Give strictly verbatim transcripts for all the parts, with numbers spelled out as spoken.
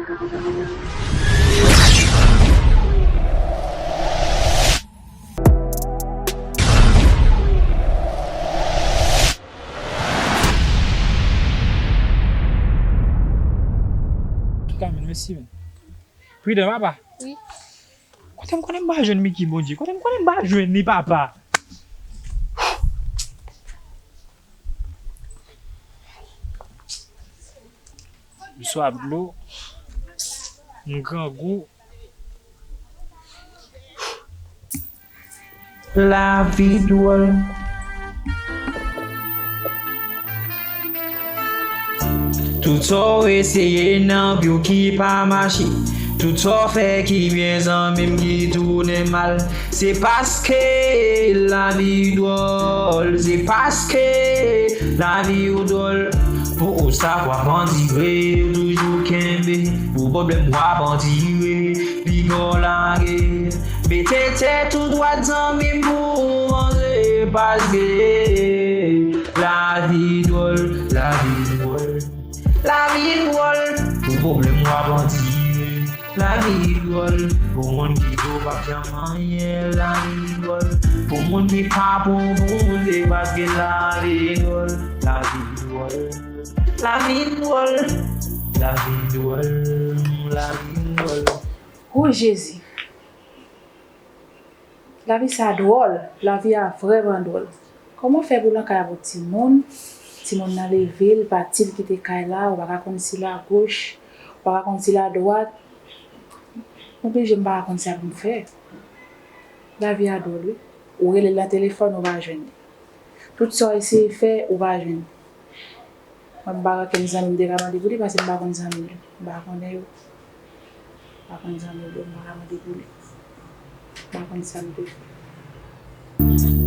Antouka, men, mèsi, men. Pridan, papa. Wi. Kote m konnen m pa jwenn Mickey, Bondye? Kote m konnen m pa jwenn li, papa? M swaf dlo, m grangou. Lavi dwòl. Tout sa w eseye nan vi w ki pa mache, tout sa w fè ki byen, zanmi m, ki tounen mal, se paske lavi dwòl, se paske lavi w dwòl. Pou w sa w ap andire, w toujou kenbe, pou pwoblèm w ap andire, piga w lage. Mete tèt ou dwat, zanmi m, pou w vanse, paske lavi dwòl, lavi dwòl. Lavi dwòl, pou pwoblèm w ap andire. Lavi dwòl, pou moun ki di w p ap janm anyen. Lavi dwòl, pou moun ki pa bon pou moun, se paske lavi dwòl. Lavi dwòl, lavi dwòl, lavi dwòl, lavi dwòl. O Jezi! Lavi sa dwòl, lavi a vrèman dwòl. Kòman w fè pou nan kay avèk timoun, timoun nan leve, l pati, l kite kay la, ou pa ka konn si l agoch, ou pa ka konn si l adwat. M oblije m pa ka konn sa pou m fè. Lavi a dwòl, wi. Ou rele l nan telefòn, ou pa jwenn li. Tout sa w eseye fè, ou pa jwenn li. Mwen, m pa gen okenn zanmi m te ka mande pou li, paske m pa konn zanmi yo. M pa konnen yo. M pa konn zanmi yo, m pa ka mande pou li. M pa konn sa m te fè.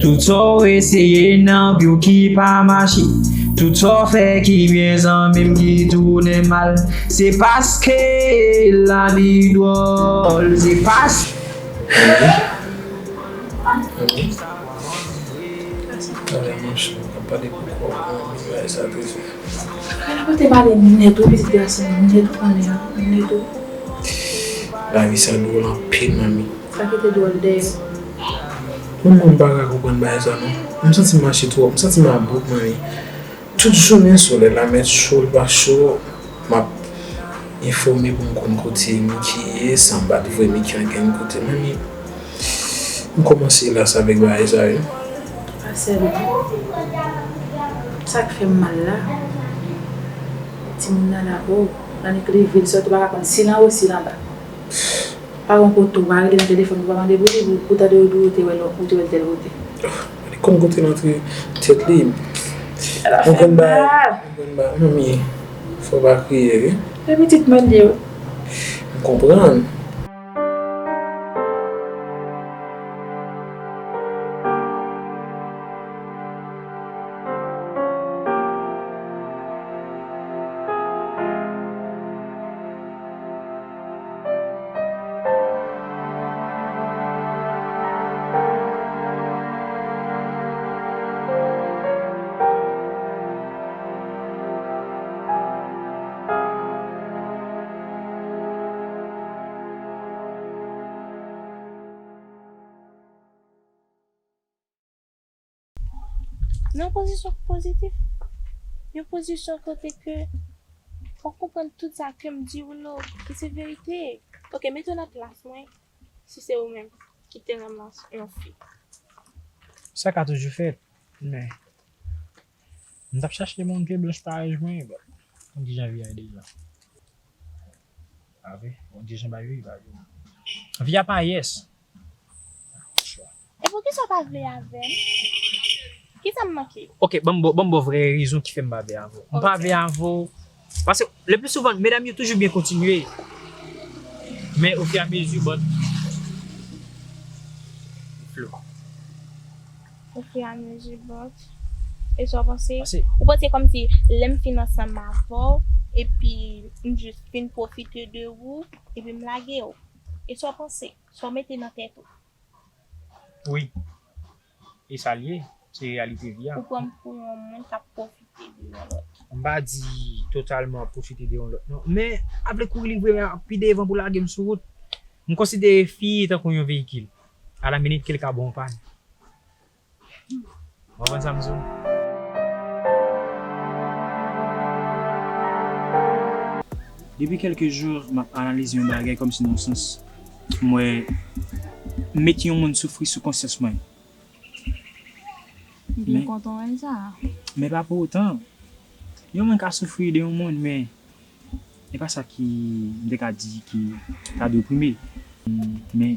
Tout sa w eseye nan vi w ki pa mache, tout sa w fè ki byen, zanmi m, ki tounen mal, se paske lavi dwòl, se paske Alè, monchè, w ap pale pou kò w, bagay sa trè fè. Ala kote pale nèt, wi, pitit gason, nèt ou pale a, nèt ou. Lavi sa dwòl anpil, manmi. Sa ki te dwòl dèyè? Mwen, mwen, m pa ka konprann bagay sa, non. M santi m mache twòp, m santi m about, manmi. Tout jounen, solèy la mèt cho, l pa cho, m ap enfòme pou m konn kote Mickey ye, san m pa t voye Mickey ankenn kote. Manmi, m kòmanse las avèk bagay sa yo. Pa sèl ou. Sa k fè m mal la, timoun nan la, o, annik leve l sòti, ou pa ka konn si l anwo, si l anba. Pa gen kote ou pa rele nan telefòn, ou pa mande pou li, pou, pou tande yo di w te wè l, ou te wè l tèl kote. Li konn kote l antre tèt li. Ou konn bagay, ou konn bagay, manmi, fò w pa kriye, wi. Se pitit mwen li ye, wi. M konprann. Nan yon pozisyon pozitif, yon pozisyon kote ke w ap konprann tout sa ke m di w lo, ki se verite. Ok, mete w nan plas mwen, si se ou menm ki te renmen yon fi. Sa ka toujou fèt, men m t ap chache moun ke blanch parèy mwen, bon, m di jan vi a ye deja. A vre, bon, di jan bagay yo ye, bagay yo. Vi a pa yes. E poukisa w pa vle avè m? Kisa m manke? Ok, ban m ba w, ban m ba w vrè rezon ki fè m pa vle avè w. M pa vle avè w. Paske le pli souvan, medam yo toujou byen kontinye. Men ofiramezi, bon, flou. Ofiramezi, bon. E sa w panse? Ou panse kòmsi lè m fin ansanm avè w, epi m jis fin pwofite de ou, epi m lage w? E sa w panse? Sa w mete nan tèt ou? Wi. E sa l ye. Se reyalite vi a. Ou pran m pou yon moun k ap pwofite de yon lòt. M pa di totalman pwofite de yon lòt, non. Men, ap vle kouri li vre, men pi devan pou lage m sou wout. M konsidere fi tankou yon veyikil. A la minit ke l ka ba w yon pàn. Ou konprann sa m di w? Depi kèlke jou, m ap analize yon bagay kòmsi nan yon sans. M wè, m mete yon moun soufri sou konsyans mwen. M byen kontan wè sa. Men pa pou otan, yon moun ka soufri de yon moun, men e pa sa ki, m te ka di ki ta dwe prime. Men,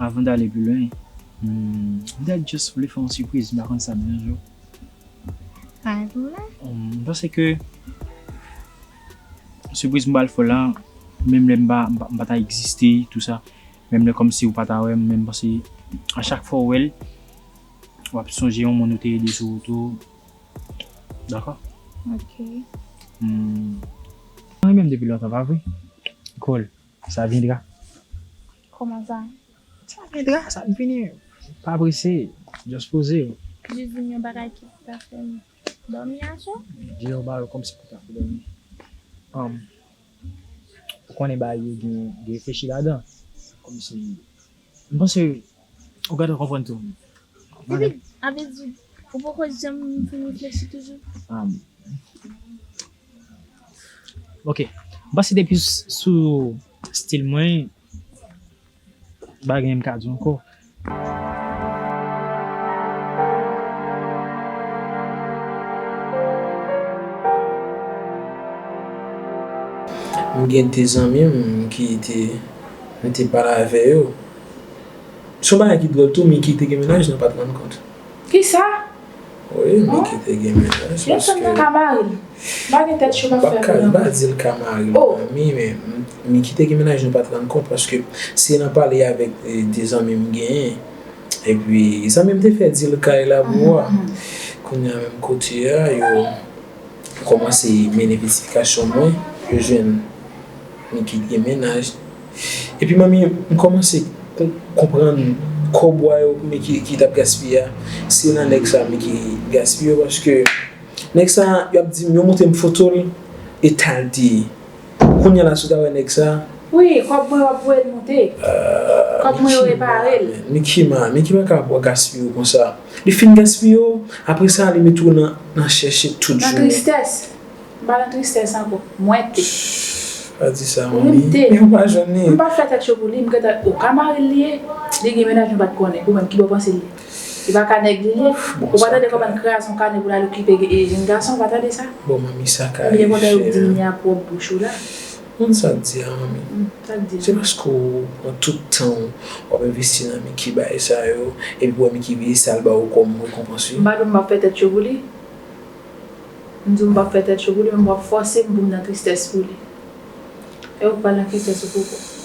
avan dale pi lwen, m, m ta just vle fè yon sipriz, m pa konn sa m nan jou. Pa gen pwoblèm. M panse ke sipriz m pral fè w la, menm lè m pa, m pa, m pa ta egziste, tou sa, menm lè kòmsi ou pa ta wè m, men m panse a chak fwa w wè l, w ap sonje yon moun ou te ede sou wout ou. Dakò? Ok. Hmm. Mwen menm depi lontan, pa vre? Cool. Ça viendra. Kòman sa? Ça viendra, sa ap vini. Pa prese. Just poze w. Jis di m yon bagay ki ta fè m dòmi aswè? Di yon bagay kòmsi pou ta fè dòmi. Um, ou konnen bagay yo gen, gen reflechi ladan. Kòmsi, m panse ou gentan konprann tou. Epi, a vle di, ou poko janm fin reflechi toujou? Um, ok. M panse depi s-, sou stil mwen, pa gen m ka di ankò. M gen de zanmi m ki te, m te pale avè yo. Se yon bagay ki dwòl tou, Mickey te gen mennaj, nou pa t rann kont. Kisa? Wi, Mickey te gen mennaj. Yon fanm nan ka mari l. M pa gen tèt cho m ap fè pou l ankò. M pa di l ka mari l, manmi, men Mickey te gen mennaj, nou pa t rann kont, paske se nan pale avèk, eh, de zanmi m genyen. Epi, zanmi m te fè dil kay la pou mwen. Kounye a menm kote a, yo kòmanse mennen vètifikasyon mwen, yo jwenn Mickey gen mennaj. Epi manmi, m kòmanse kon-, konprann kòb wa yo Mickey ki t ap gaspiye a. Se nan nèg sa Mickey gaspiye yo, paske nèg sa, y ap di m, yo montre m foto l, eta l te ye. Kounye a la, si w ta wè nèg sa. Wi, kòb mwen w ap voye l monte. Kòb mwen yo repare l. Mickey, man, Mickey pa ka gaspiye yo konsa. Li fin gaspiye yo, apre sa, li mete w nan, nan chèche tout jounen. Nan tristès. M pa nan tristès ankò. Mwen te. Pa di sa, manmi. Mwen te. Men ou pa jwenn li. M pa fè tèt cho pou li, m gentan, ou ka mari l li ye. Li gen mennaj nou pa t konnen. Ou menm, ki bò w panse l ye? Li pa ka nèg li ye. Ou pa tande kòman l kraze yon kanè pou l al okipe, e, jenn gason, ou pa tande sa? Bon, manmi, sa ka rive. Oubyen pandan yo ap di li a pwòp bouch ou la. Konn sa k di a, manmi? Hmm, sa k di a? Se paske w pran tout tan w, w ap envesti nan Mickey bagay sa yo, epi w wè Mickey veye sa l ba w kòm rekonpans, wi. M pa di w m p ap fè tèt cho pou li. M di w m p ap fè tèt cho pou li, men m p ap fòse m pou m nan tristès pou li. E ou k pral nan tristès ou pou kò w.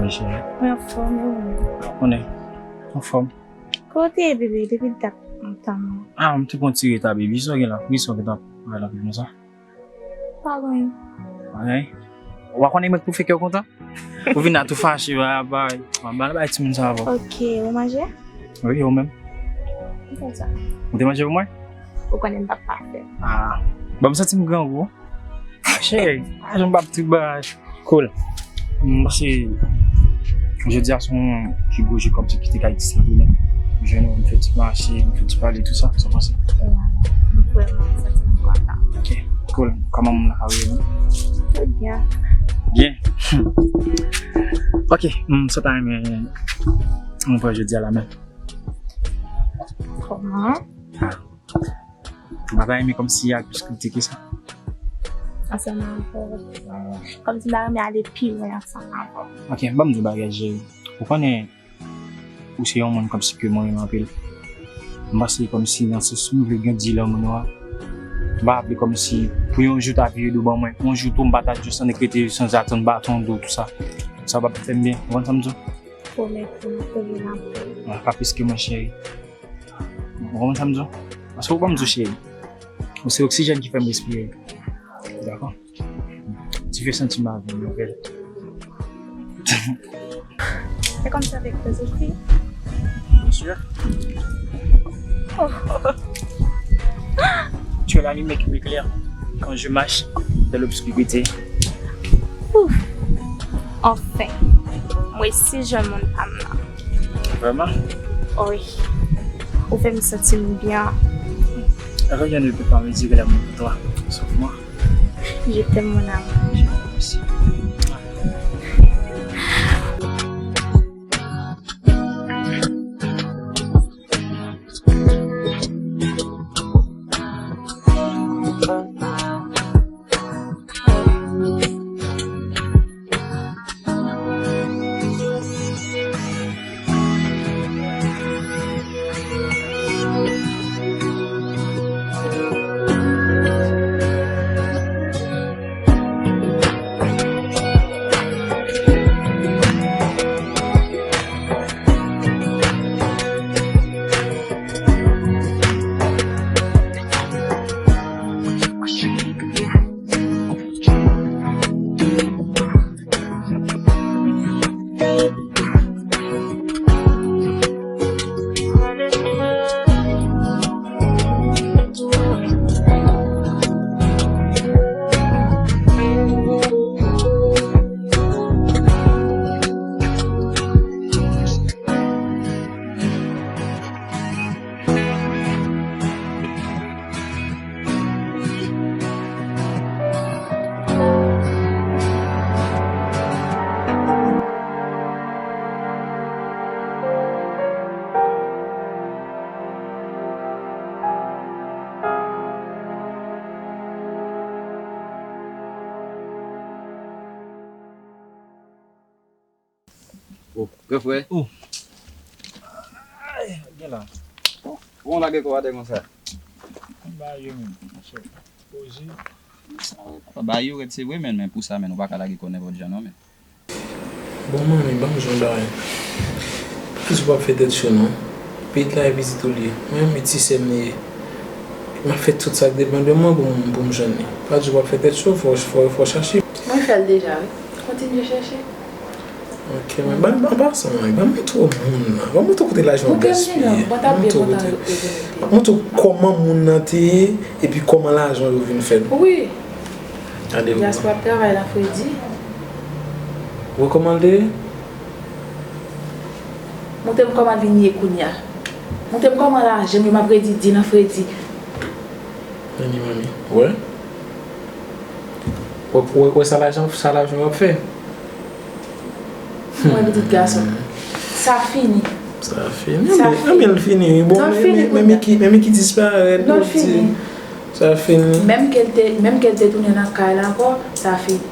Mwen anfòm, e ou menm? Konnen, anfòm. Kote, bebe, depi dat m tann ou. Ah, m te pran ti reta, baby. Sa w gen la? Poukisa w gentan pale anpil konsa? Pa gen anyen. Pa gen anyen? Ou pa konnen mwen k pou fè kè w kontan? Ou vin la tou fache, ba, ba, ba, ba, bay timoun sa avè w. Ok, ou manje? Wi, ou menm? M fè sa. Ou te manje pou mwen? Ou konnen m p ap pafè. Ah, bon, m santi m grangou. Cheri, pa janm p ap trip bagay. Cool. M panse jodi a se yon pi gwo jou kòmsi ki te ka egziste pou mwen. M jwenn ou, m fè ti mache, m fè ti pale, tou sa, sa w panse? E alò, m vrèman santi m kontan. Ok, cool. Kòman moun nan ka rele nou? Tout byen. Byen? Ok, m sot a renmen nou pran jodi a la menm. Kòman? M pa ta renmen kòmsi al plis kote ke sa. Ansanm avè w. Kòmsi m ta renmen ale pi lwen ansanm avè w. Ok, ban m di w bagay, cheri. Ou konnen, ou se yon moun kòmsi ke mwen renmen anpil. M panse kòmsi nan sans m vle grandi lè moun yo a. M pa vle kòmsi pou yon jou ta vire do ban mwen. Yon jou tou m pa ta just annik rete sanzatann baton do tou sa. Sa p ap fè m byen. Ou konn sa m di w? Pwomèt ou m ap rele l anpil. Pa plis ke mwen, cheri. Ou konprann sa m di w? Paske ou pa m di w cheri. Ou se oksijèn ki fè m respire. Dakò? Ti fè santi m avè w nouvèl. C'est comme ça avec les autres filles. Bien sûr. Oh. Tu es la lumière qui m'éclaire quand je marche dans l'obscurité. Ouf. Enfin. Mwen si jan moun pa m nan. Vraiment? Wi. Ou fè m santi m byen. Rien ne peut pas mesurer l'amour pour toi, sauf moi. Je t'aime, mon amour. Je t'aime aussi. Oh, gran frè. Oh. Ay, gen la. Bon, lage kò atè konsa. Ba yo menm, monchè. Poze. Sa, papa, ba yo rèd, se vre, men, men pou sa, men, ou pa ka lage kò nenpòt jan, non, men. Bon, manmi, ban m di w yon bagay. Pitit ou p ap fè tèt cho, non. Pitit la e pitit ou li ye. Mwen menm, e ti sè m li ye. M ap fè tout sa k depann de mwen pou m, pou m jwenn li. Pa di w p ap fè tèt cho, fò, fò, fò chache. Mwen fè l deja, wi. Kontinye chèche. Ok, men ban, an pasan, ban m montre w moun nan. Ban m montre w kote lajan yo gaspiye. Ban m montre w kote. Ban m montre w kòman moun nan te ye, epi kòman lajan yo vin fèt. Wi. Gade w. Dyaspora ap travay lan fredi. Ou wè kòman l te ye? Montre m kòman l vin ye kounye a. Montre m kòman lajan m yo m ap redi di lan fredi. Tande, manmi. Wè? Wè, wè, wè sa lajan, sa lajan w ap fè? Mwen pitit gason. Sa fini. Sa fini. Sa fini. Anben, anben, l fini, wi. Bon, men, men, men, men ki, men, men ki disparèt, non, l fini. Sa fini. Menm ke l te, menm ke l te tounen nan kay la ankò, sa fini.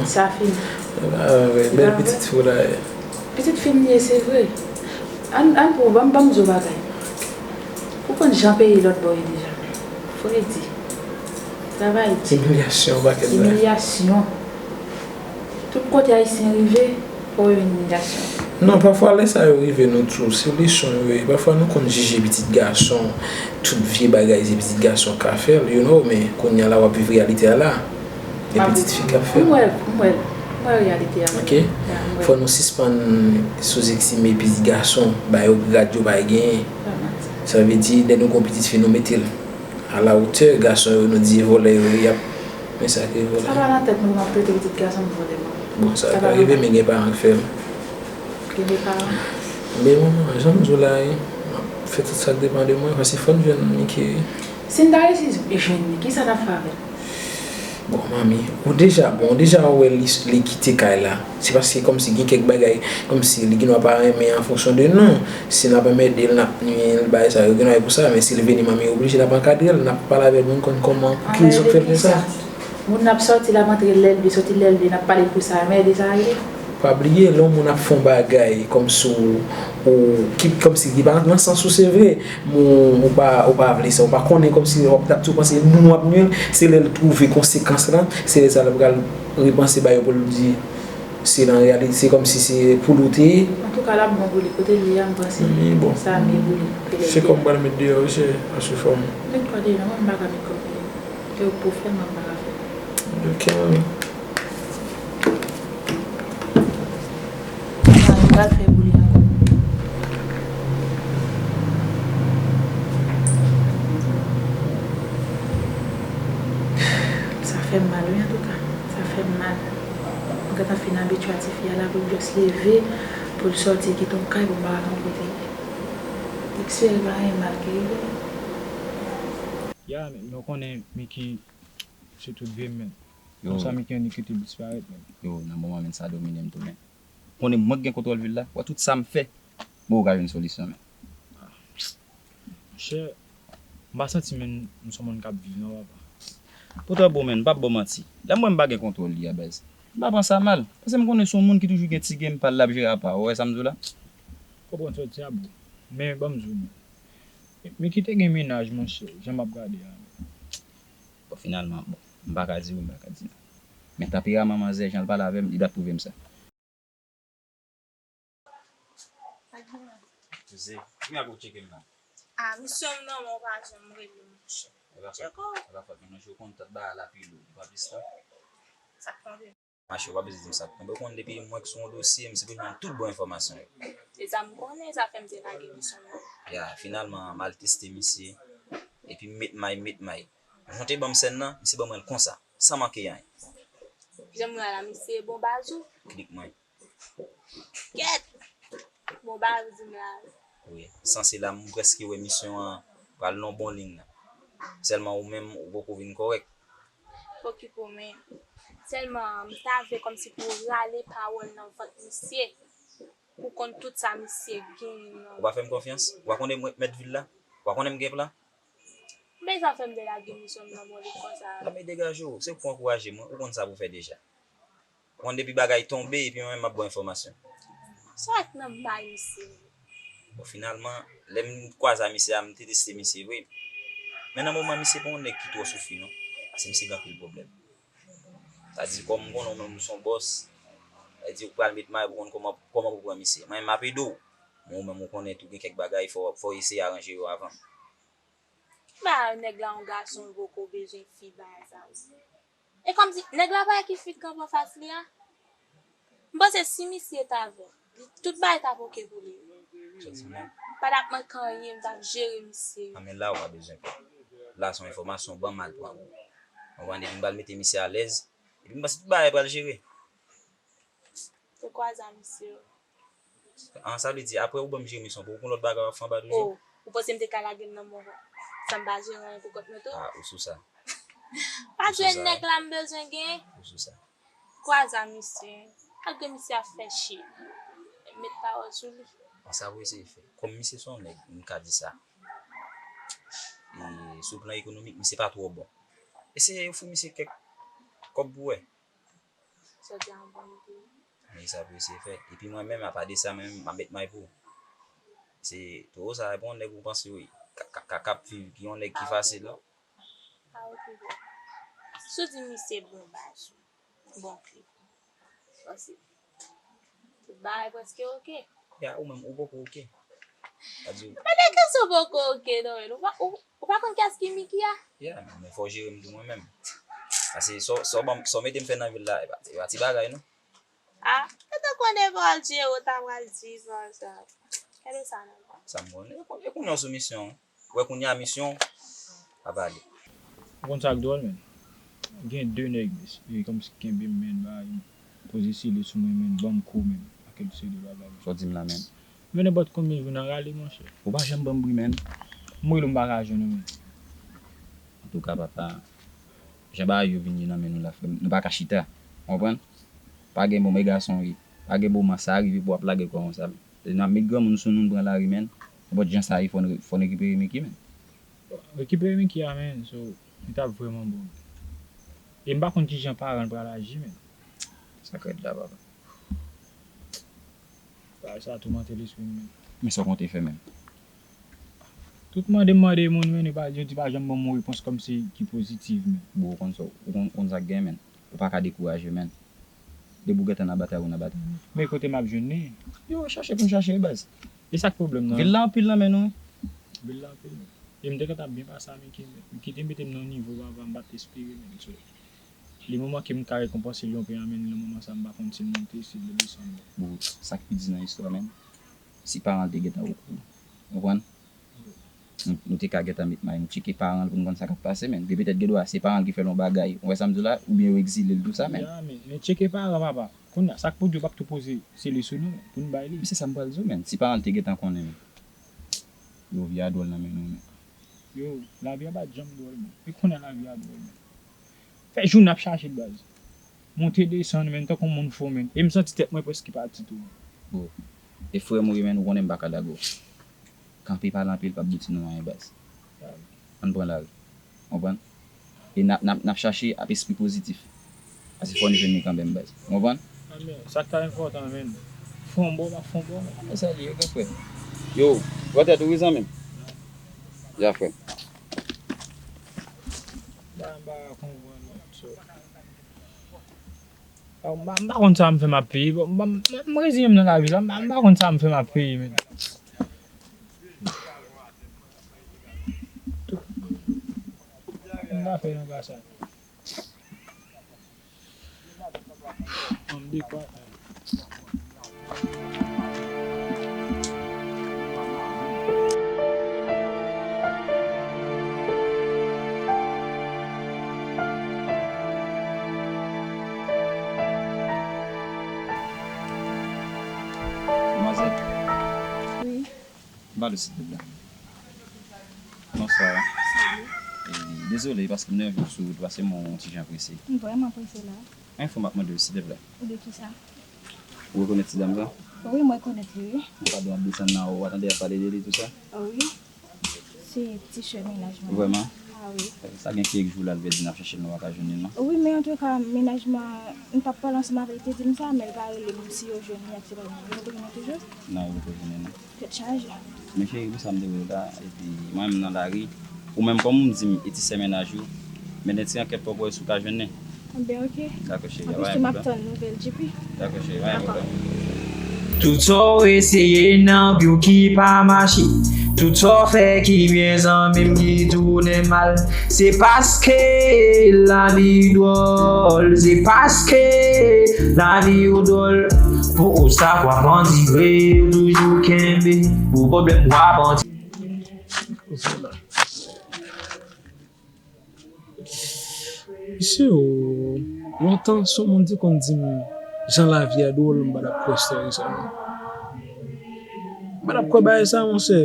Sa fini. Bèl pitit fi w la ye. Pitit fi m li ye, se vre. Ann, ann pran, ban m, ban m di w bagay. Ou konn jan peyi lòt bò ye deja. Fredi. Travay di. Imilyasyon, pakèt bagay. Imilyasyon. Tout kote Ayisyen rive, fò yo imilyasyon. Non, pafwa lè sa yo rive nou tou, se leson yo ye. Pafwa nou konn jije pitit gason, tout vye bagay se pitit gason ka fè l, you know, men kounye a la w ap viv reyalite a la. E pitit fi k ap fè. M wè, m wè, m wè reyalite a. Ok? Fò nou sispann souzestime pitit gason, ba yo grad yo pa genyen. Sa vle di, lè nou gen yon pitit fi, nou mete l a la wotè gason yo, nou di vòlè yo ye, y ap, men sa ki vòlè. Sa pa nan tèt nou pou m ap trete pitit gason m vòlè, non. Bon, sa ka rive, men gen paran k fè l. Gen de paran. Men manman, jan m di w la, wi, m ap fè tout sa k depann de mwen, paske fò n jwenn Miki, wi. Si n ta resi jwenn li, kisa n ap fè avè l? Bon, manmi, ou deja, bon, ou deja wè li, li kite kay la. Se paske kòmsi gen kèk bagay, kòmsi li gendwa pa renmen an fonksyon de nou. Si n ap anmède l, n ap nwi l, bagay sa yo, gendwa e pou sa, men si l vini, manmi oblije n ap ankadre l, n ap pale avè l pou n konn kòman, ki rezon k fè l fè sa. Moun nan ap sòti, l ap antre lè l vle, sòti lè l vle, n ap pale l pou sa, men de sa rele. Pa bliye, lè yon moun ap fè yon bagay kòmsi w, ou, ki, kòmsi li pa nan sans ou, se vre, men ou pa, ou pa vle sa, ou pa konnen, kòmsi w ap, t ap tou panse moun w ap nwi l, se lè l twouve konsekans lan, se lè sa l ap pral repanse bagay yo pou l di, se nan reyalite, se kòmsi se pou l ou te ye. Antouka, l ap bon pou li, kote l ye a, m panse sa mye pou li, ke lè l ye a. Se kò m pral met deyò, wi, se asou fòm. Met kò deyò, mwen m pa ka met kò deyò. Ke ou pou fè, mwen m pa ka fè. Ok, manmi. Pral fè boule ankò. Sa fè m mal, wi, antouka. Sa fè m mal. Mwen gentan fin abitye a tifi a la pou l just leve, pou l sòti kite yon kay pou m pa konn kote l ye. Espere pa gen mal ki rive. Ya, men, men w konnen Mickey se tout vi m, men. Yo. Konsa Mickey annik kite l disparèt, men. Yo, nan moman, men, sa domine m tou, men. Konnen mwen k gen kontwòl vil la, wè tout sa m fè, mwen ou ka jwenn solisyon, men. Monchè, m pa santi, men, m se yon moun k ap viv, non, papa. Pou twa bon, men, m p ap ba w manti. Lè m wè m pa gen kontwòl li a, baz, m pa pran sa mal. Paske m konnen se yon moun ki toujou gen ti game pa l, l ap jere apa w. Ou wè sa m di w la? Konprann sa w di a, bro. Men, ban m di w, men. Men ki te gen mennaj, monchè, jan m ap gade a. Bon, finalman, bon, m pa ka di wi, m pa ka di non. Men tanperaman manzè, jan l pale avè m, li t ap pwouve m sa. Koze, ki nèg ou tcheke m nan? Ah, misyon m nan, men w pa janm rele m, monchè. E pa fòt, e pa fòt mwen non, je konn tout bagay la pi lou, pa plis tan. Sa k tonbe? Mache, w pa bezwen di m sa k tonbe. Ou konn depi mwen k sou yon dosye, m sipoze jwenn tout bon enfòmasyon yo. E sa m konnen, sa fè m te lage misyon m nan. Ya, finalman, m al teste misye, epi m met may, m met may. Jan w te ban m sèn nan, misye ban mwen l konsa, san manke anyen. Jan m wè la, misye bon baz ou. Klik mwen. Kèt! Bon baz ou di m la. Wi, sanse la, m prèske wè misyon an pral nan bon liy nan. Sèlman ou menm, ou poko vin kòrèk. Okipe w, men sèlman m ta vle kòmsi pou w rale pawòl nan vant misye. Ou konn tout sa misye genyen nan. Ou pa fè m konfyans? Ou pa konnen mwen k mèt vil la? Ou pa konnen m gen plan? Men sa fè m te lage misyon m nan men w konsa. Non, men degaje w, se pou ankouraje mwen, ou konn sa pou fè deja. Ou konn depi bagay tonbe, epi mwen menm m ap ba w enfòmasyon. Sa w wè k nan may misye? Bon, finalman, lè m kwaze a misye a, m te teste misye vre. Men nan moman, misye pa yon nèg ki twò soufri, non. Paske misye gen anpil pwoblèm. Sa di, kòm m konnen w menm ou se yon bòs, sa di ou pral met may pou konn kòman, kòman pou pran misye. Mwen menm m ap ede w. Men ou menm ou konnen tou gen kèk bagay fò, fò w eseye aranje yo avan. Ba nèg la yon gason, li poko bezwen fi ba sa. E kòmsi nèg la pa wè ki fi k kanpe anfas li a? M panse si misye t avè m, li, tout bagay t ap oke pou li. Sa w di menm? Pa t ap manke anyen, m t ap jere misye. A men la ou pa bezwen pè. La se yon enfòmasyon, ban m al pran. Ou konprann, epi m pral mete misye alèz, epi m panse tout bagay pral jere. Te kwaze a misye. An, sa vle di, apre ou ban m jere misyon pou ou, pou lòt bagay w ap fè anba toujou? Oh, ou panse m te ka lage l nan men w san m pa jere anyen pou kont mwen tou? Ah, ou sou sa. Pa jwe nèg la m bezwen gen. Ou sou sa. Kwaze a misye. Malgre misye ap fè shit. Met pawòl sou li. An, sa pou eseye fè. Kòm misye se yon nèg, m ka di sa. E sou plan ekonomik, misye pa twò bon. Eseye ofri misye kèk kòb pou wè. Sa te yon bon ide. Men sa pou eseye fè. Epi mwen menm, apa de sa, mwen menm, m ap met may pou ou. Se towo sa, e pa yon nèg ou panse wi, ka, ka, ka, k ap viv, ki yon nèg ki fasil, non. Ah, ok, bon. Si w di misye bon baz, bon kli. Paske tout bagay prèske oke. Ya, ou menm, ou poko oke. Sa di w. Men de kesyon poko oke, non, men ou pa, ou, ou pa konn kiyès ki Miki a? Ya, men fò w jere m tou mwen menm. Paske sa w, sa w ban m, sa w mete m fè nan vil la, e pa, e pa ti bagay, non. Ah, e te konnen pa w al jere, w ta pral di sa, sa. Gade sa, non. Sa m konnen, e kon-, e kounye a w sou misyon. Ou wè kounye a misyon ap ale. Ou konn sa k dwòl, men? Gen de nèg, e, kòmsi kenbe m, men, bay, poze sile sou mwen, men, ban m kou, men, ak kèk seri de bagay. Sa w di m la, men? Men nenpòt konbyen jou nan rale, monchè. Ou pa janm ban m bri, men. M rele w, m pa ka jwenn ou, men. Antouka, papa, jan bagay yo vin ye nan men nou la, frè m, nou pa ka chita. Ou konprann? Pa gen bon, men gason wi. Pa gen bon, man, sa rive pou w ap lage kò w konsa, men. N ap met granmoun sou nou, n pran lari, men. Nenpòt jan sa ye, fò n re-, fò n rekipere Miki, men. Rekipere Miki a, men, so, li t ap vrèman bon. E m pa konn kijan paran l pral aji, men. Sa k rèd la, papa. Bagay sa toumante lespri m, men. Men sa w konte fè, men? Tout mande m mande moun, men, yo pa, yo di pa janm ban m yon repons kòmsi ki pozitiv, men. Bon, ou konn sa, ou konn, konn sa k gen, men. Ou pa ka dekouraje, men. Depi w gentan nan batay, ou nan batay. Men kote m ap jwenn li? Yo, chache pou n chache, baz. E sa k pwoblèm nan? Vil la anpil nan men nou, wi. Vil la anpil, men. E m te gentan ap byen pase a Miki, men. Miki te mete m nan yon nivo, papa, m pa t espere, men. So, Li moman ke m ka rekonpanse l yon pe anmenn li nan moman sa, m pa konn si l monte, si l desann. Bon, sa k pi di nan istwa, menn, si paran l te gentan okou, ou konprann? Nou, nou te ka gentan met may, nou tcheke paran l pou n konn sa k ap pase, menn. Gen petèt gen dwa se paran l ki fè l yon bagay, ou wè sa m di w la, oubyen yo egzile l tou sa, menn. Ya, men, men tcheke paran papa. Kounye a, sa k pou di yo p ap tou poze sele sou nou, menn, pou n bay li. Men se sa m pral di w, menn. Si paran l te gentan konnen, menn. Yo, vi a dwòl nan men nou, menn. Yo, lavi a pa t janm dwòl, menn. E kounye a lavi a dwòl, menn. Fè jounen ap chache l, baz. Monte desann, menn, tankou moun fou, menn. E m santi tèt mwen prèske pati tou, menn. Bon. E frè m ou ye, menn, ou konnen m pa ka lage w. Kanpe pale anpil p ap bouti nan anyen, baz. Ann pran lari. Konprann? E n ap, n ap, n ap chache ap espri pozitif. Paske fò n jwenn li kanmenm, baz. Konprann? Amèn. Sa k ta enpòtan, menn. Fè yon bò, m ap fè yon bò, menn. E sa li ye, gran frè. Yo, wè tèt ou wi, zanmi m. Ya, frè. Ba, m pa konprann, menn, so. Bon, m pa, m pa konn sa m fè m ap peye. Bon, m, m, m reziyen m nan lavi la. M pa, m pa konn sa m fè m ap peye, menn. M pa fè nan ka sa. Bon, m dekwa. Demwazèl. Wi. M pale silvouplè. Bonswa. Salut. E, dezole, paske m nève w sou wout, paske m yon ti jan prese. M vrèman prese la. Yon fwa m ap mande w, silvouplè. De kisa? Ou rekonèt ti dam sa? Wi, mwen rekonèt li, wi. Padon, ap desann nan ou, atande, ap pale de li, tou sa? Wi. Se ti sè mennaj mwen. Vrèman? A wi. Sa gen kèk jou la, l vle di n ap chache l, nou pa ka jwenn li, non? Wi, men antouka, mennaj mwen, m t ap pale ansanm avè l, li te di m sa, men l pa rele m si yo jwenn li ak ti dam nan. Yo rekonèt toujou? Non, yo rekonèt, non. Tèt chaje. Men cheri, pou sa m te wè w la, epi mwen menm nan lari, ou menm kòm ou di m, e ti sè mennaj ou, mennen ti ankèt pa w pou wè si w ka jwenn li. Enben, oke. Dakò, cheri, pa gen pwoblèm. Anplis tou, m ap tann nouvèl J P. Dakò, cheri, pa gen pwoblèm. Tout sa w eseye nan vi w ki pa mache, tout sa w fè ki byen, zanmi m, ki tounen mal. Se paske lavi dwòl, se paske lavi w dwòl. Pou ou sa w ap andire, ou toujou kenbe. Pou pwoblèm w ap andire. Mesye, o, lontan, si yon moun te konn di m jan lavi a dwòl, m pa t ap kwè istwa sa, non. M pa t ap kwè bagay sa, monchè.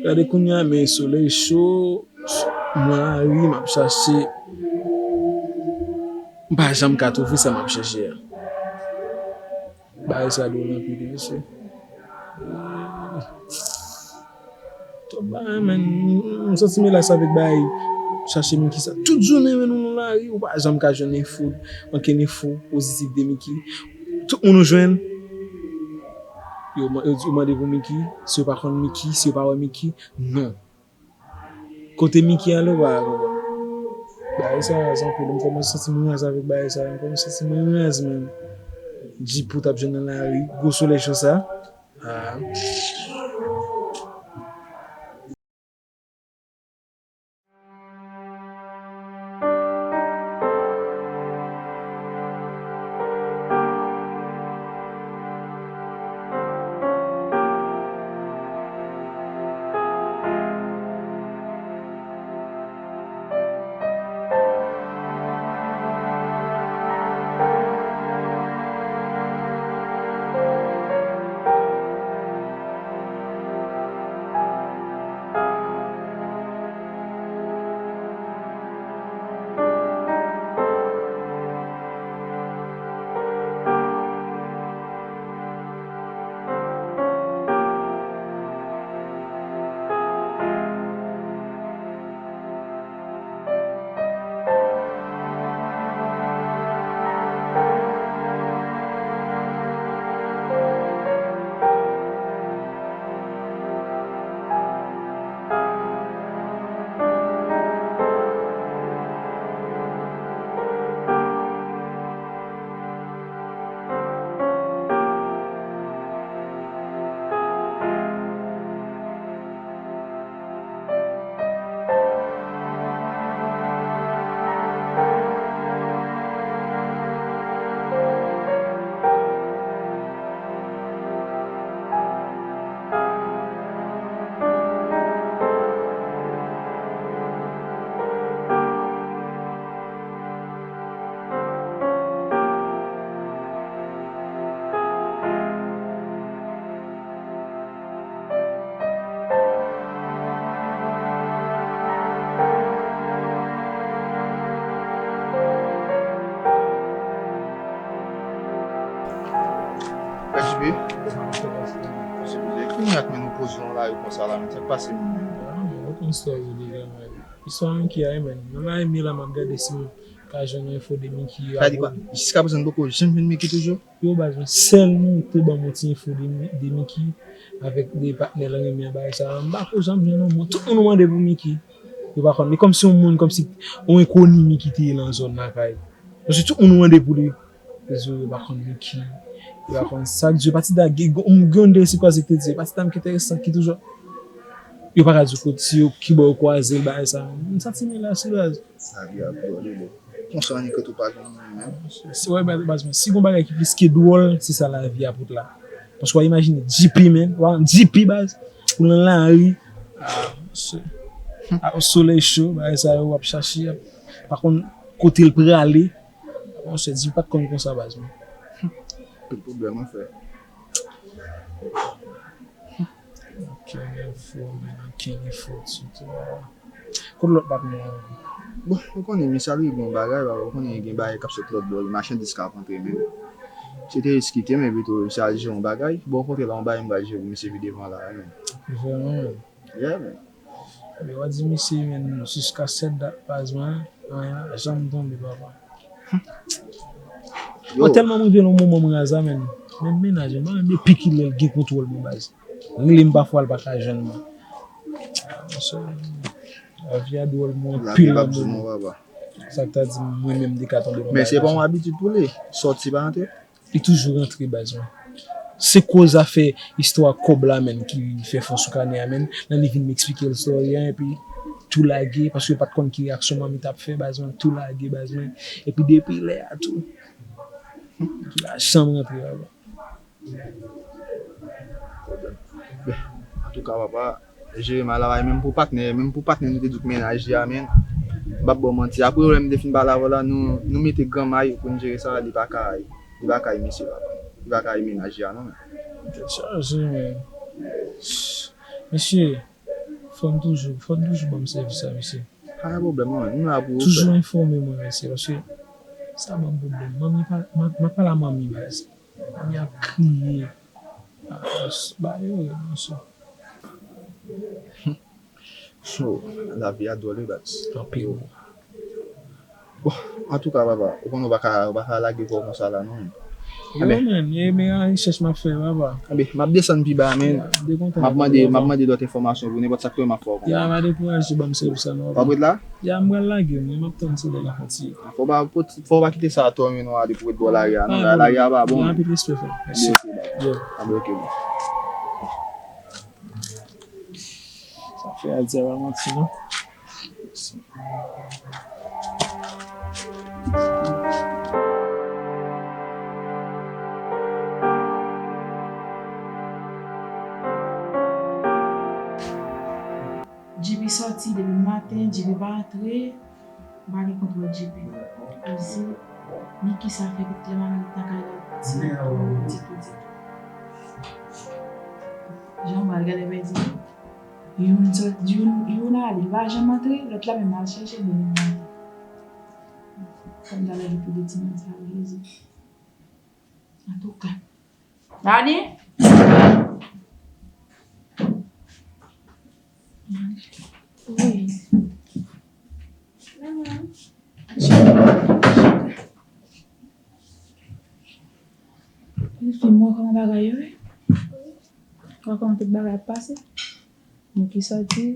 Gade kounye a, men solèy cho, m nan lari, m ap chache. M pa janm ka twouve sa m ap chache a. Bagay sa dwòl anpil, wi, mesye. Twòp bagay, menn. M, m santi m relas avèk bagay chache Mickey sa. Tout jounen, menn, ou nan lari, ou pa janm ka jwenn enfo, ankenn enfo pozitif de Mickey. Tout moun ou jwenn, yo, yo, yo mande pou Mickey, si yo pa konn Mickey, si yo pa wè Mickey, non. Kote Mickey ale, ou pa konprann. Bagay sa raz anpil, m kòmanse santi m raz avèk bagay sa, m kòmanse santi m raz menm. Jip ou t ap jwenn nan lari, gwo solèy cho sa. Ah. Jan la yo konsa la, men sa k pase menm? Ah, men ou konn istwa yo deja, men. Istwa Mickey a, men. Nan la, men la, m ap gade si m ka jwenn yon enfo de Mickey. Sa di kwa? Jiska prezan, nou poko janm jwenn Mickey toujou? Yo, baz, mwen, sèl moun ki te ban m yon ti enfo de, de Mickey avèk de patnè l renmen bagay sa. M pa ko janm jwenn yon moun. Tout moun mande pou Mickey. Yo pa konn. Li kòmsi yon moun, kòmsi yon enkoni Mickey te ye nan zòn lakay. Paske tout moun mande pou li. Yo pa konn Mickey. Yo pa konn sa k di. Pati da, gen yon de sipwaze ki te di, pati da m ki enteresan, ki toujou. Yo pa ka di kote, si yo, ki bò yo kwaze l, bagay sa. M santi m la sou baz. Sa vye ap dwòl wi. Konsa annik tou pa gen moun menm. Si, wè, baz, baz, men si gon bagay ki plis ke dwòl, se sa lavi a pote la. Paske w a imajine G P, men, w a G P, baz, ou nan lari, a, se, a, o solèy cho, bagay sa yo, w ap chache, w ap pa konn kote l prale. Monchè, G P pa t konn konsa, baz, men. Tout pwoblèm an fè. Ankenn enfo, men, ankenn enfo ditou. Kote lòt patnè a? Bon, ou konnen, misye al regle yon bagay, baba, ou konnen gen bagay k ap sot lòt bò, machandiz k ap antre menm. Se te riskite, men pito misye al jere yon bagay. Bon, ou kontre la, yon bagay m pral jere pou misye pi devan la, men. Vrèman, men. Yeah, men. Ebyen, w a di misye, men, jiska sèt dat, baz, men, anyen pa janm tonbe, papa. Yo. Mwen tèlman m rive nan yon moman m raza, men. Men mennaj mwen, mwen depi kilè l gen kontwòl mwen, baz. Rele m pafwa, l pa ka jwenn mwen. Monchè, lavi a dwòl, mwen anpil nan moman. Sa k ta di mwen menm m te ka tonbe nan bagay konsa. Men se pa yon abitid pou li. Sòti pa antre. Li toujou rantre, baz, mwen. Se koz afè istwa kòb la, menn, ki fè fon sou kanè a, menn. Nan li vin m eksplike l story a, epi tou lage, paske yo pa t konn ki reyaksyon manmi t ap fè, baz, mwen. Tou lage, baz, mwen. Epi depi lè a tou, li pa janm rantre, baba. Antouka, papa, jere mal la, menm pou patnè, menm pou patnè, nou te di w k mennaj li a, men, m p ap ba w manti. Apre, lè m te fin pale avè w la, nou, nou mete gran may pou n jere sa, li pa ka, li pa ka misye, papa. Li pa ka mennaj li a, non, men. Tèt chaje, men. Mesye, fò n toujou, fò n toujou ban m sèvis sa, mesye. Pa gen pwoblèm, non, men. Nou la pou ou. Toujou enfòme mwen, mesye, paske sa ban m pwoblèm. Manmi pa, m ap pale a manmi, baz. Manmi ap kriye. Ah, ba yo rèd, mesye. So, lavi a dwòl wi, baz. Anpil. Bon, antouka, papa, ou konnen ou pa ka, ou pa ka lage kò w konsa la, non. Yo, men, e men an rechèch m ap fè, papa. Anben, m ap desann pi ba, men. M ap mande, m ap mande lòt enfòmasyon pou nenpòt sa k rive m ap fè w konnen. Ya, pa dekouraje, ban m sèvis sa, non. W ap ret la? Ya, m pral lage, mwen, m ap tann se lè l ap fati. Fò w pa, fò w pa kite sa twò mennen w ale pou w ret bò lari a, non. Lari a pa bon. Anpil respè, frè. Mèsi. Anben, ok, bon. Sa fè a di a pa manti, non. Djipi sòti depi maten, Djipi pa antre. M pa gen kont wè Djipi. Koze, men kisa fè pitit la pa vin lakay la ditou, ditou, ditou. Jan m pral gade men di, youn sòt, youn, youn ale, li pa janm antre, lòt la menm al chèche, li menm pa antre. Fò m ta lage pou de timoun sa yo, Jezi. Antouka. Dani? Wi. Manman. Fi, m wè kòman bagay yo ye. M wè kòman tout bagay ap pase. Mickey sòti,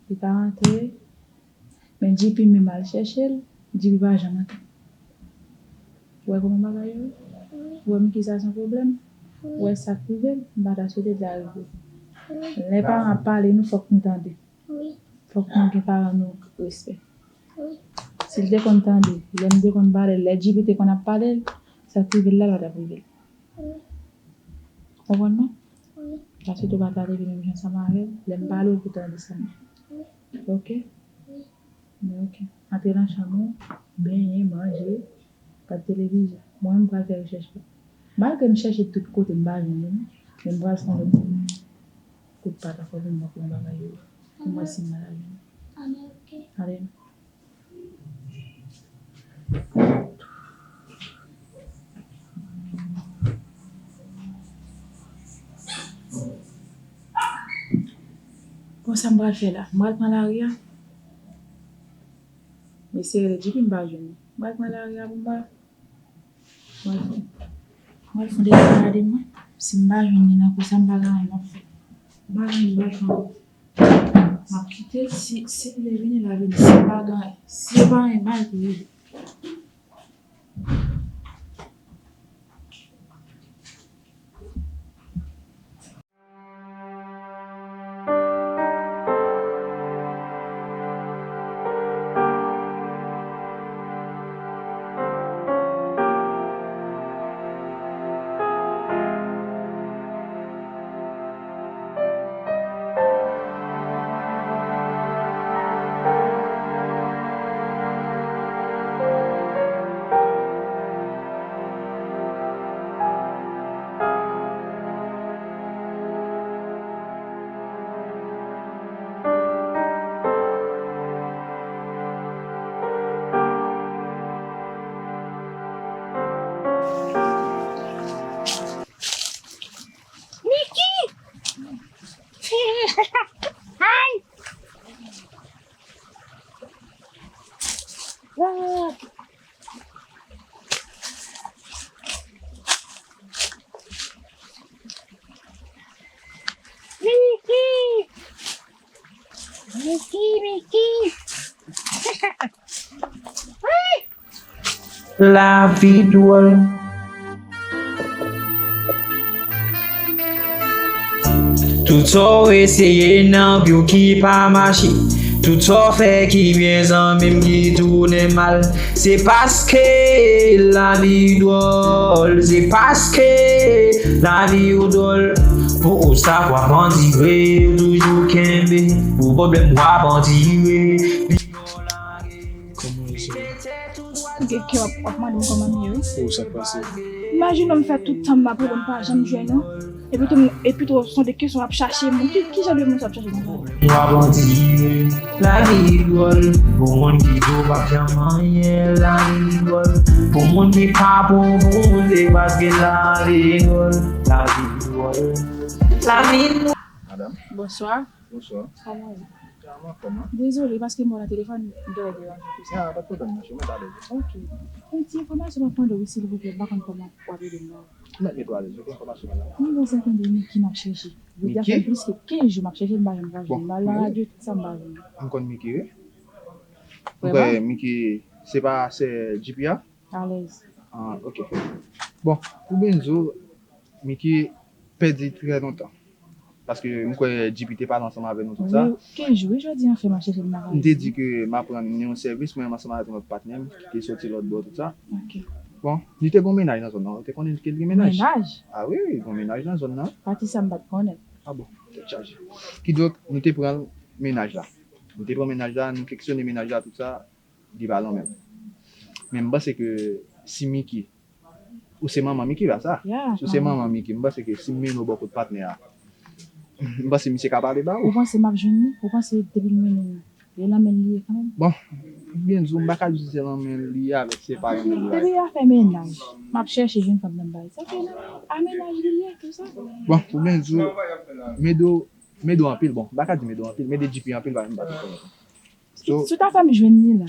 li pa rantre, men Djipi menm al chèche l, Djipi pa janm antre. Ou wè kòman bagay yo ye? Ou wè Mickey sa se yon pwoblèm? Ou wè sa k rive l? M pa ta swete l ta rive. Lè paran ap pale nou, fòk nou tande. Fòk nou gen paran nou respè. Si l te konn tande, lè m te konn pale l, lè Djipi te konn ap pale l, sa k rive l la pa t ap rive l. Ou konprann mwen? Paske tou pa ta leve menm jan ansanm avè l, lè m pale w pou tande sa m di. Oke? Men oke. Antre nan chanm ou, benyen, manje, gad televizyon. Mwen menm m pral fè rechèch mwen. Malgre m chèche tout kote m pa jwenn li, men m pral fè yon lòt kout pat ankò pou m wè kòman bagay yo ye. Pou m wè si m pral jwenn li. Ale. Bon, sa m pral fè la? M pral pran lari a? Mesye rele Djipi, m pa jwenn li. M pral pran lari a pou m ba. M pral fè, m pral fè yon dènye gade mwen. Si m pa jwenn li nan kou sa, m pa gen anyen m ap fè. M pa gen anyen m pral fè ankò. M ap kite l, si, si l vle vini, l a vini. Si l pa gen anyen, si l pa gen anyen, m al pou rele. Miki! Ay! Ah! Miki! Miki, Miki! Ay! Lavi dwòl. Tout sa w eseye nan vi w ki pa mache, tout sa w fè ki byen, zanmi m, ki tounen mal, se paske lavi dwòl, se paske lavi w dwòl. Pou ou sa w ap andire, ou toujou kenbe, pou pwoblèm w ap andire. Kòman w ye, sè? Gen kè w ap, w ap mande m kòman m ye, wi. Oh, sa k pase? Imajine w m fè tout tan m ap rele w, m pa janm jwenn ou. Epi tou, epi tou, se de kesyon w ap chache moun. Ki, ki jan de moun sa w ap chache moun? W ap andire, lavi dwòl. Pou moun ki di w p ap janm anyen, lavi dwòl. Pou moun ki pa bon, pou moun se paske lavi dwòl. Lavi dwòl. Lavi dwòl. Madam. Bonswa. Bonswa. Kòman w ye? Kòman, kòman? Dezole, paske m wè w nan telefòn, m te wè deranje w tou sa. Ah, pa t pwoblèm, non, cheri, mwen t alèz. Ok. Yon ti enfòmasyon m ap mande w, silvouplè, m pa konn kòman w ap ede m nan. M mèt met w alèz, wi, ki enfòmasyon w la? M bezwen konn de Miki m ap chèche. Jodi a fè plis ke kenz jou m ap chèche l, m pa janm ka jwenn. M al nan radyo, tout sa, m pa jwenn. M konn Miki, wi. M kwè Miki, se pa sè Djipi a? Alèz. Ah, ok. Bon, pou byen di w, Miki pèdi trè lontan. Paske m kwè Djipi te pale ansanm avè nou tout sa. Wi, kenz jou, wi, jodi a fè m ap chèche l nan radyo. M te di ke m ap rann yon sèvis, mwen menm ansanm avèk yon lòt patnè m ki te soti lòt bò, tout sa. Ok. Bon, li te gon mennaj nan zòn nan. Ou te konnen ke l gen mennaj? Mennaj? Ah wi, wi, gon mennaj nan zòn nan. Pati sa m pa t konnen. Ah bon, tèt chaje. Kidonk, nou te pran mennaj la. Nou te pran mennaj la, nou keksyone mennaj la, tout sa. Li pa nan men m. Men m panse ke si Miki, ou se manman Miki, pa sa? Ya, si w se manman Miki, m panse ke si m mennen w bò kot patnè a, m panse misye ka pale ba ou. Ou panse m ap jwenn li? Ou panse depi m mennen w, e nan men l li ye kanmenm? Bon, pou byen di w, m pa ka di w si se nan men l li ye avèk se pa nan men l li ye. Depi afè mennaj, m ap chèche jwenn fanm nan bay. Sa fè nan a mennaj li ye, tou sa. Bon, pou byen di w, m ede w, m ede w anpil. Bon, m pa ka di m ede w anpil, m ede Djipi anpil, pa menm pa tou konnen. Si, si w ta fè m jwenn li la,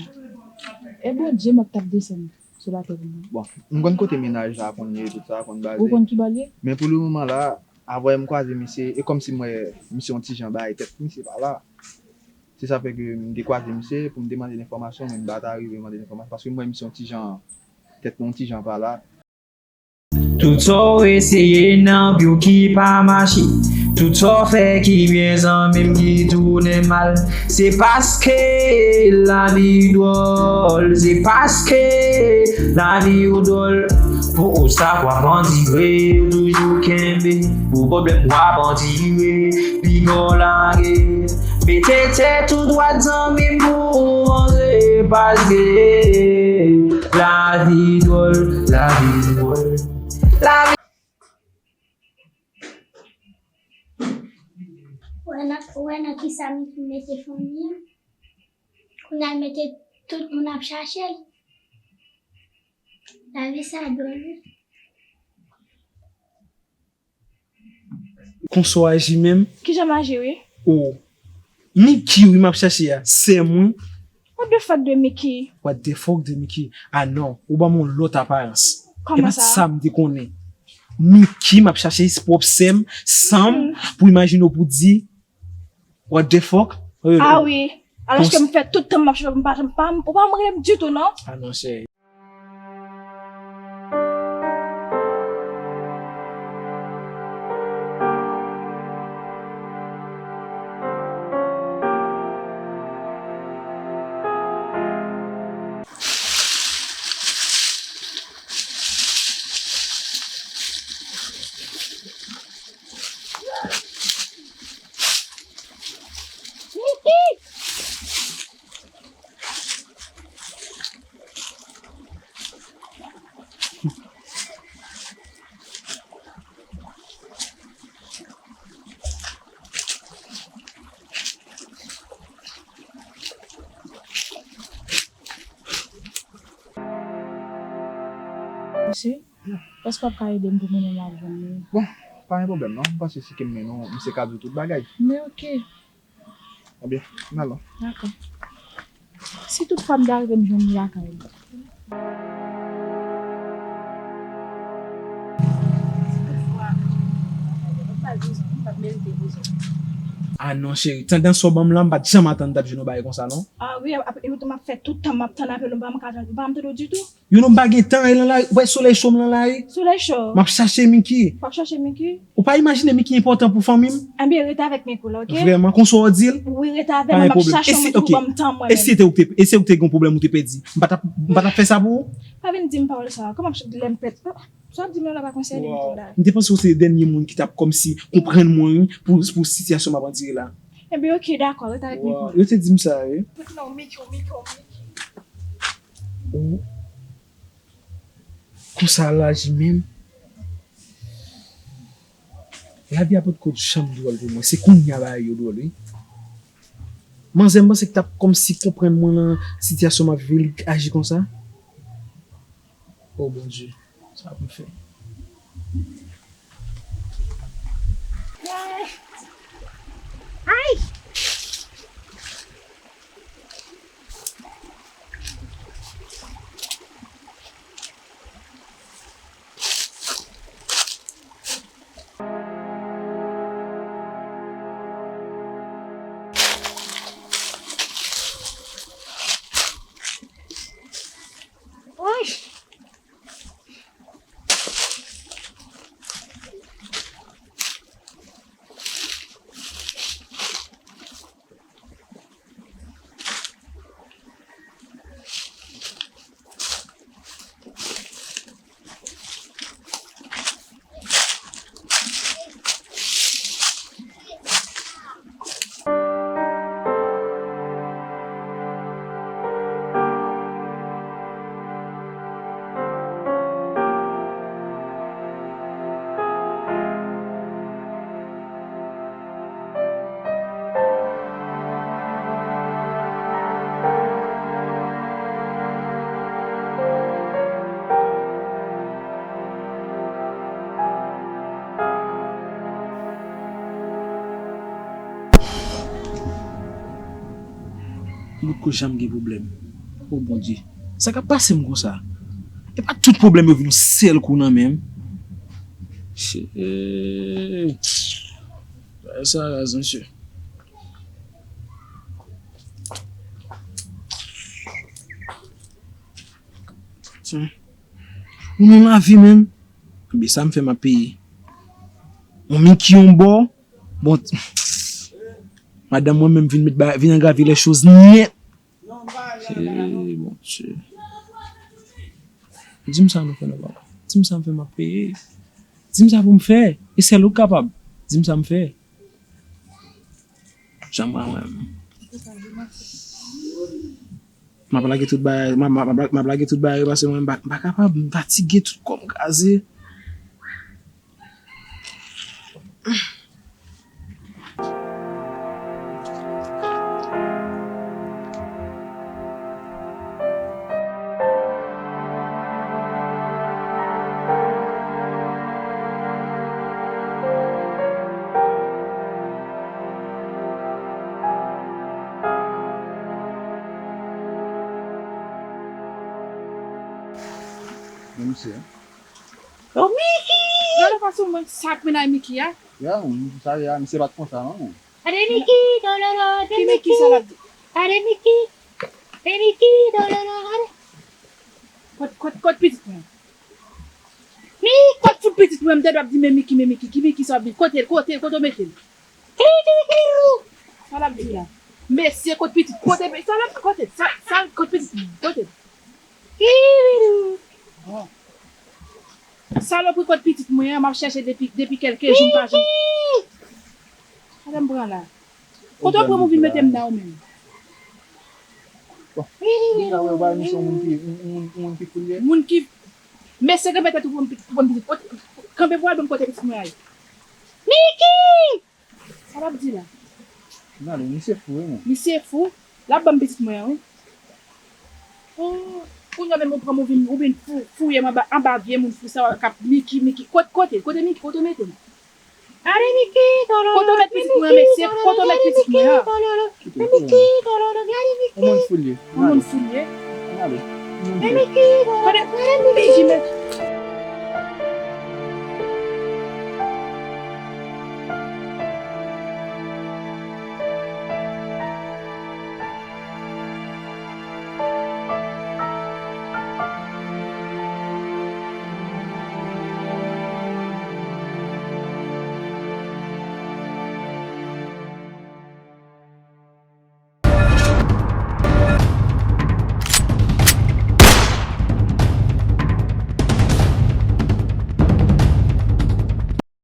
e Bondye m ap t ap desann sou latè pou mwen. Bon, m konn kote mennaj la konn ye, tout sa, konn baze. Ou konn ki bò l ye? Men pou le moman la, avè m kwaze misye, e kòmsi m wè misye yon ti jan bay tèt, misye pa la. Se sa fè ke m te kwaze misye pou m te mande l enfòmasyon, men m pa ta rive mande l enfòmasyon, paske m wè misye yon ti jan, tèt mwen yon ti jan pa la. Tout sa w eseye nan vi w ki pa mache, tout sa w fè ki byen, zanmi m, ki tounen mal, se paske lavi dwòl, se paske lavi w dwòl. Pou ou sa w ap andire, ou toujou kenbe, pou pwoblèm w ap andire, piga w lage. Mete tèt ou dwat, zanmi m, pou w vanse, paske lavi dwòl, lavi dwòl, lavi. Ou wè nan, ou wè nan kisa m mete fanmi an? Kounye a l mete tout moun ap chache l. Lavi sa dwòl, wi. Konsa w aji menm? Kijan m aji, wi? O. Mickey wi m ap chache a, sè m wi. What the fuck de Mickey? What the fuck de Mickey? Ah non, ou ban m yon lòt aparans. E Kòman pa sa? Sa m te konnen. Mickey m ap chache, se pwòp sè m, san m, pou imajine w pou di what the fuck. Ah wi. Alòske m fè tout tan m ap chache, m pa janm pa, ou pa janm rele m ditou non. Ah non cheri. Mesye, èske w ap ka ede m pou mennen m al jwenn li? Bon, pa gen pwoblèm non. M panse si ke m mennen w, misye ka di w tout bagay. Men oke. Ebyen, n alon. Dakò. Si tout fwa m ta rive m jwenn li lakay li. Ah non cheri, tandans sa w ban m lan, m pa t janm atann m t ap jwenn yon bagay konsa non. Ah wi, epi tou m ap fè tout tan m ap tann apèl ou, m pa janm tande w ditou. Youn m pa gen tan, e lan lari, ou wè solèy cho m lan lari. Solèy cho. M ap chache Mickey. W ap chache Mickey? Ou pa imajine Mickey enpòtan pou fanmi m? Enben rete avèk Mickey la, oke? Vrèman, konsa w di l? Wi, rete avè l, m ap chache yon moun pou ban m tan mwen menm. E si te ou te gen yon pwoblèm ou te pèdi? M pa t ap m pa t ap fè sa pou ou? Pa vin di m pawòl sa, kòman lè m pèdi? Sa w ap di m la pa konsène m tou la. M te panse w se dènye moun ki t ap kòmsi konprann mwen wi pou, pou sitiyasyon m ap andire la. Enben oke, dakò, rete avèk Mickey. Yo te di m sa wi. Non, Mickey, Mickey, Mickey. Ou konsa al aji menm? Lavi a potko janm dwòl pou mwen. Se kounye a bagay yo dwòl wi. Manzè m panse ki t ap kòmsi konprann mwen nan sitiyasyon m ap viv li aji konsa. O Bondye, sa pou m fè? M potko janm gen pwoblèm. O Bondye, sa k ap pase m konsa? E pa tout pwoblèm yo vin yon sèl kou nan men m. Chee. Bagay sa raz, mesye. Ou nan lavi menm? Ebyen sa m fè m ap peye. Yon Mickey yon bò. Bon, madanm mwen menm vin met bagay, vin agrave lè choz nèt. Ee, Bondye. Di m sa nou fè nan papa. Di m sa m fè m ap peye. Di m sa pou m fè. E sèl ou k kapab. Di m sa m fè. Jan m pral wè m. M ap lage tout bagay, m ap, m ap, m ap lage tout bagay yo paske mwen m pa, m pa kapab, m fatige, tout kò m kraze. Men misye. Yo, Miki! Gade fason mwen sa k mennaj Miki a. Ya, sa ye a, misye pa t konsa, non. Ade Miki, dololo, ade Miki. Ki Miki sa l ap di? Ade Miki. Ade Miki, dololo, ade. Kot, kot, kot pitit mwen? Miki! Kot fout pitit mwen? M te dwe ap di men Miki, men Miki. Ki Miki sa w ap di? Kote l, kote l, kote w mete l? Sa l ap di la? Mesye, kot pitit? Kote, sa l ap, kote? Sa, sa, kot pitit mwen? Kote? Bon. Salopri, kot pitit mwen an, m ap chèche depi, depi kèlke jou, m pa jwenn. Gade m pran la. Kote w pran pou vin mete m nan ou menm? Bon, deja wè, w pa misye yon moun ki, yon moun, yon moun ki foulye. Moun ki, mesye, kanpe tèt ou pou m, pou m pitit. Kote, kanpe pou al ban m kote pitit mwen a ye. Miki! Sa l ap di la? Gade, misye fou, wi, men. Misye fou? L ap ban m pitit mwen an, wi. Oh, kounye a menm ou pran m, ou vin, ou vin fou, fouye m anba, anba vye moun fou sa k ap Miki, Miki. Kot, kote, kote Miki, kote w mete m? Gade Miki, dololo. Kote w met pitit mwen an, mesye? Kote w met pitit mwen an? Miki, dololo, gade Miki. Yon moun foulye. Yon moun foulye. Gade. Yon moun foulye. Miki, dololo, gade Miki.